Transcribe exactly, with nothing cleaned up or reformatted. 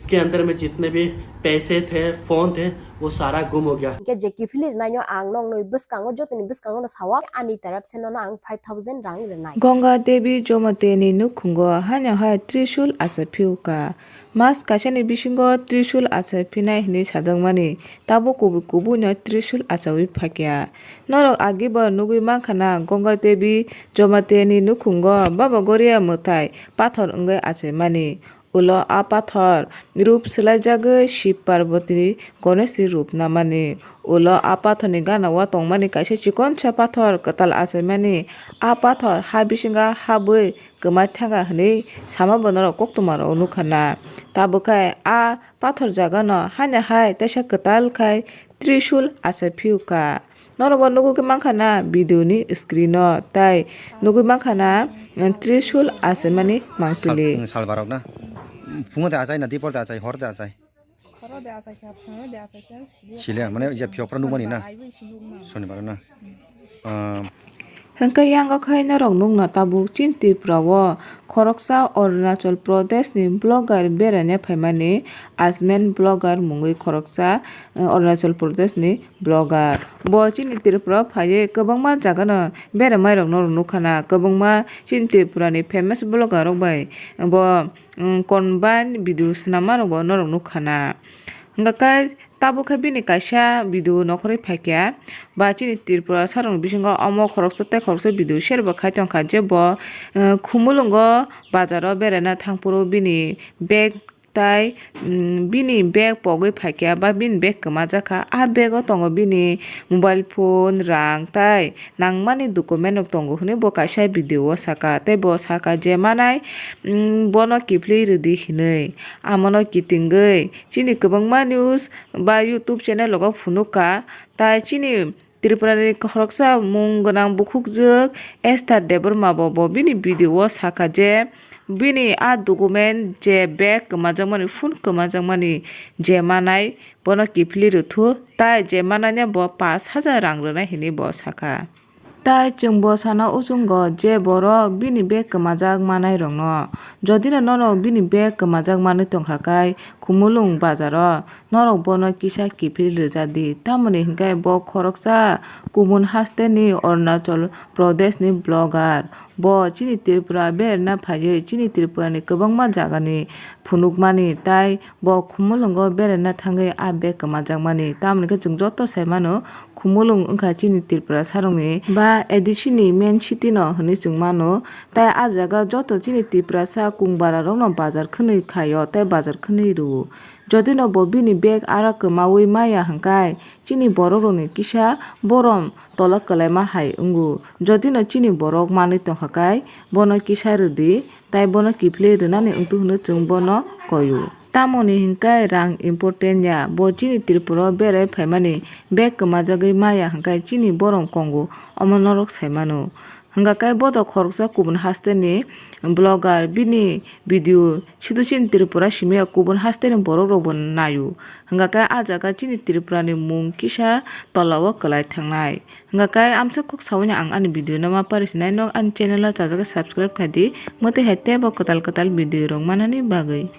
के अंदर में जितने भी पैसे थे, फोन थे, वो सारा गुम हो गया। Hingke je kiphilwi rwnaino ang noknwi bwskango, jotoni bwskango no sao, ani taraf se nono ang five thousand rang rwnai. Ganga Devi Jomateni nukhungo hanya hai Trishul acha phiuka. Mas kaisani bisingo Trishul acha phinai hinwi sajakmani, tabuk kubui kubuino Trishul achawi phakya. Norok agibo nugwi mankha na, Ganga Devi Jomateni nukhungo Baba Goria mwtai pathor wngwi achaimani. Ulo a pathor rup swlaijagwi Shiv Parvati Ganesh rup namani. Ulo a pathorni ganao tongmani kaisa chikonsa pathor kwtal achaimani. A pathor ha bisingo habwi kwma thangkha hwnwi sama bo norok koktwmarok nukha na. Tabukhe a pathor jagano hanya hai teisa kwtal khai Trishul acha phiuka. Norok bo nugwi mankha na video ni screen o, tai nugwi mankha na, eh, Trishul achaimani mangpili. Sal, sal barok na. Phungo de achai na, dipor de achai, hor de achai. Horo de achai kha, phungo de achai kha, sili. Sili, mane, ya phiyo phra nukmani na. Aibo isi nukma. Sonibar na. Ah. Hwnkhe yango khai norok nukna tabuk chini Tripura o khoroksa Arunachal Pradesh ni blogger beraina phaimani, Asmen blogger mungwi khoroksa, eh, Arunachal Pradesh ni blogger. Bo chini Tripura o phaiwi kwbangma jaga no beramai rok no nukha na, kwbangma chini Tripura ni famous blogger rok bai bo, mm, combine video swnamma rok bo norok nukha na. Hwnkha khe tabuk khe bini kaisa video nokhorwi phaikha, ba chini Tripura sarong bisingo omo khoroksa tei khoroksa video share bo khai tongkha je bo, eh, Khumulwngo bazaro beraina thangphuru bini bag tai, mm, bini bag pogwi phaikha ba bini bag kwmajak kha. A bag o tongo bini mobile phone, rang tai nangmani document rok tongo hwnwi bo kaisa video o saka. Tei bo saka je manai, mm, bono kiphilwi rwdi hinwi. Amono kitingwi chini kwbangma news ba YouTube channel rogo phunukha. Tai chini Tripura ni khoroksa mung gwnang bukhukjwk Esther Debbarma bo, bo bini video o sakha je bini a document je bag kwmajakmani, phone kwmajakmani je manai bono kiphilwi rwthu, tai je manai no bo pash hajar rang rwnai hinwi bo sakha. Tai chwng bo sana uchungo je borok bini bag kwmajak manai rokno, jodi no norok bini bag kwmajak manwi tongkha khe Khumulwng bazaro, norok bono kisa kiphil rwja di, tamoni hinkhe bo khoroksa kubun hasteni Arunachal Pradesh ni blogger. Bo chini Tripura berna phaiwi chini Tripura ni kwbangma jaga ni phunukmani, tai bo Khumulwngo berna thangwi a bag kwmajakmani, tamoni khe chwng joto sai mano Khumulwng wngkha chini Tripura sarokni ba A D C ni main city no hinwi chwng mano. Tai a jaga joto chini Tiprasa kung bara rokno bazar khwnwi khaio tei bazar khwnwi rwo. Jodi no bo bini bag ara kwmawi maya hwnkhe chini borok rokni kisa borom tola kwlaima hai wngo. Jodi no chini borok manwi tongkha khe bono kisa rwdi tai bono kiphilwi rwnani wngtwi hwnwi chwng bono koio. Tamoni hwnkhe rang important ya, bo chini Tripura o berai phaimani bag kwmajagwi maya hwnkhe chini borom kongo, omo norok sai mano. Hwnkha khe bo to khoroksa kubun hasteni blogger, bini video sidu chini Tripura simi ya, kubun hasteni borok rok bo naio. Hwnkha khe ah jaga chini Tripura ni mung kisa tola o kwlai thangnai. Hwnkha khe amsa kok saui no ang ani video no ma pari sinai, nok ani channel o chajak khe subscribe khai di, mwtwi hai teibo kwtal kwtal video rok manani bagwi.